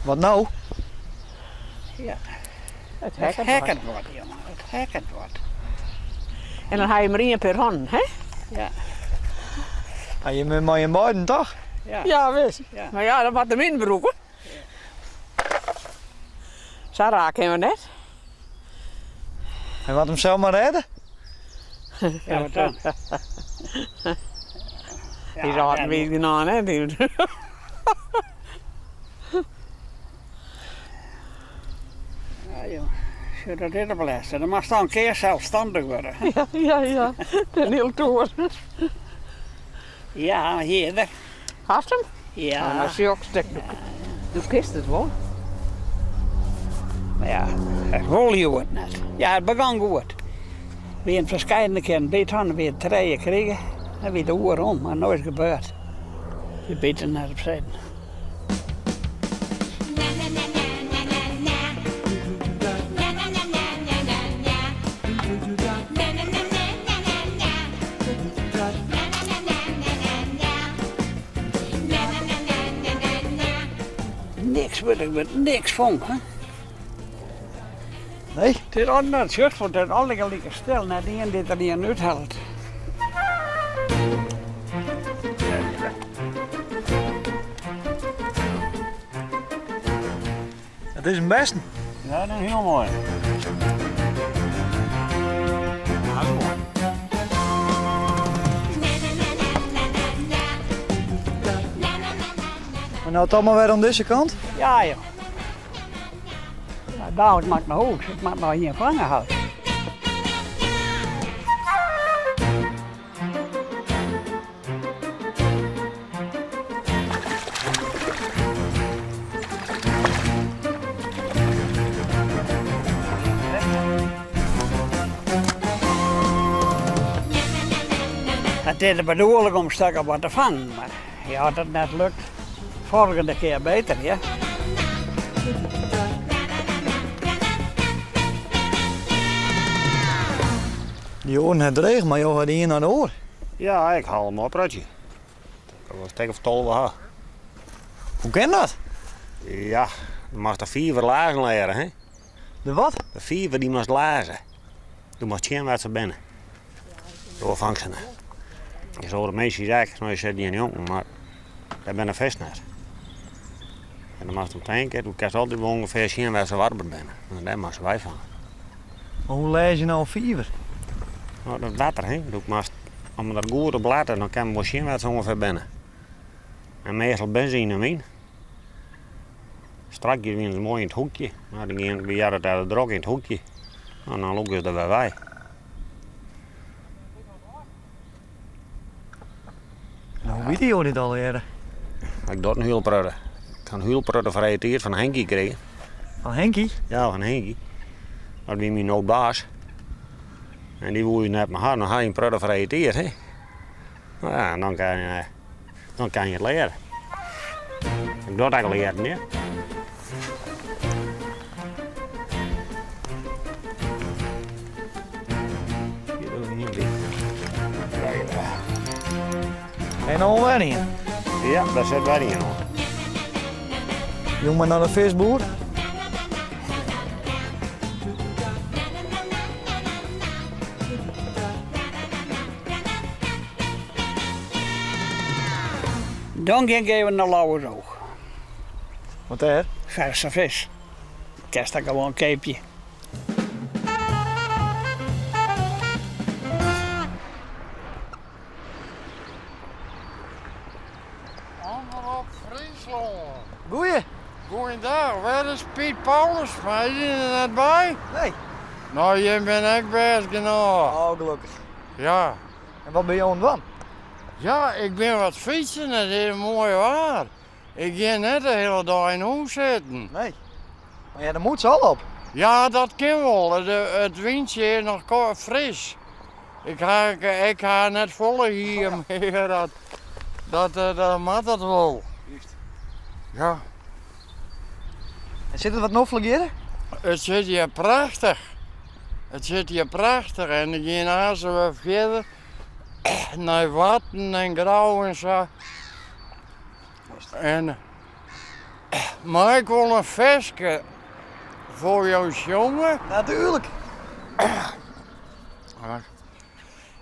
Wat no? Ja. It It hekket hekket wat. wat, jonge. It hekket wat. En dan ha je mar ien pear hannen, hè? Ja. Ha je mei jim beiden toch? Ja. Ja, wis. Ja. Mar ja, dan moat de myn brûke. Sa raar kinne we net. Hy moat him sels mar rêde? Ja, wat dan? Dy is âld en wiis genôch, hè? Ja, joh. Sjoch, dat is op lêste. Dan moatst al in kear selsstannich wurde. Ja, ja, ja. De hiele toer. Ja, hjir. Hast him? Ja. Nou, sjochst, do kinst it wol. Mar ja, it wol hjoed net. Ja, it begûn goed. Wie in ferskeidene kearen byt hân, wie trije krige. Dan wie de oer om, mar no is it gebeurd. Je bite net op sitten. Niks wurdt, der wurdt niks fong, hè? Nee? It is altyd net sjocht, want it is allegear like stil, net ien dy't der ien úthellet. It is in bêsten. Ja, dat is hiel moai. Ja, dat is moai. Mar no toch mar wer oan dizze kant? Ja, joh. Ja, dalik moat ik nei hûs. Ik moat noch ien fange ha. It is de bedoeling om stukken wat te fangen, mar ja, as dat net lukt, folgjende kear beter, ja. Dy oaren ha it dreech, mar jo ha de ien nei de oar. Ja, ik haal him op, Rutje. Ik wol in stik of 12 ha. Hoe kin dat? Ja, do moatst de fiver lêzen leare, hè? De wat? De fiver dy moatst lêze. Do moatst sjen wêr't se binne. Do fangst se net. Je oare minsken ek, no je sitte hjir njonken, mar dêr binne de fisk net. En dan moatst om tinke, do kinst altyd wol ûngefear sjen wêr't se warber binne. En dêr moatst se wei fange. Maar hoe lês je no in fiver? No, dat wetter, hè. Do moatst, om der goed op lette, dan kin men wol sjen wêr't se ûngefear binne. En meastal binne se yn 'e wyn. Strakjes wiene se moai yn it hoekje. No, dan gean we hearre it drok yn it hoekje. No, dan lûke se der wer wei. No, hoe witte jo dit allegearre? Ik doch in hiel protte. Ik ha in hiel protte frije tiid fan Henkie krigen. Fan Henkie? Ja, fan Henkie. Dat wie myn noodbaas. En dy woe ús net mear ha. Dan ha je in protte frije tiid, hè. No ja, en dan kan je, dan kan je it leare. Ik doch it ek learen, ja. En al wer ien? Ja, dêr sit wer ien oan. Jûn mar nei de fiskboer. Dan gean ik even nei Lauwersoog. Wat dêr? Ferse fisk. Kinst dat gewoan keapje. Omrop Fryslân. Goeie. Goeiedag, wêr is Piet Paulusma? Is hy der net by? Nee. No, jim binne ek bêst genôch. Oh, gelokkich. Ja. En wat binne jo oan it dwaan? Ja, ik bin wat fytsen, it is moai waar. Ik gean net de hiele dei yn hûs sitten. Nee. Mar ja, de mûts al op. Ja, dat kin wol. It wyntsje is noch fris. Ik ha, ik ha net folle hier mear, dat, dat, dat moat dat wol. Juist. Ja. En sit it wat noflik hjir? It sit hjir prachtich. It sit hjir prachtich en ik gean aanst wer fierder nei Warten en Grou en sa. En. Mei ik wol in ferske foar jo sjonge? Natuerlik.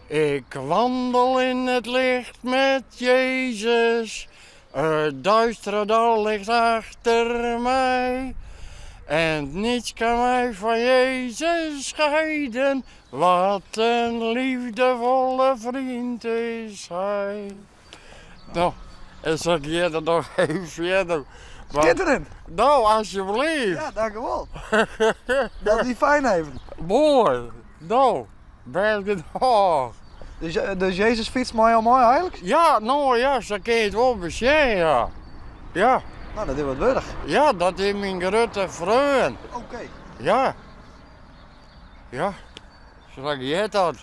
Ik wandel in het licht met Jezus, Het duistere dal ligt achter mij. En niets kan mij van Jezus scheiden. Wat een liefdevolle vriend is hij. Nou, en zo giet it noch even fierder. Maar- Skitterend. Nou, alsjeblieft. Ja, dankjewel. Dat is fijn even. Mooi. Nou, bêst genôch. Dus, dus Jezus fietst mei jo mei eigenlijk? Ja, no ja, sa kin je it wol besjen, ja. Ja, Nou, dat is wat wurdich. ja, dat is myn grutte freon. Oké. Ja. Ja, sa giet dat.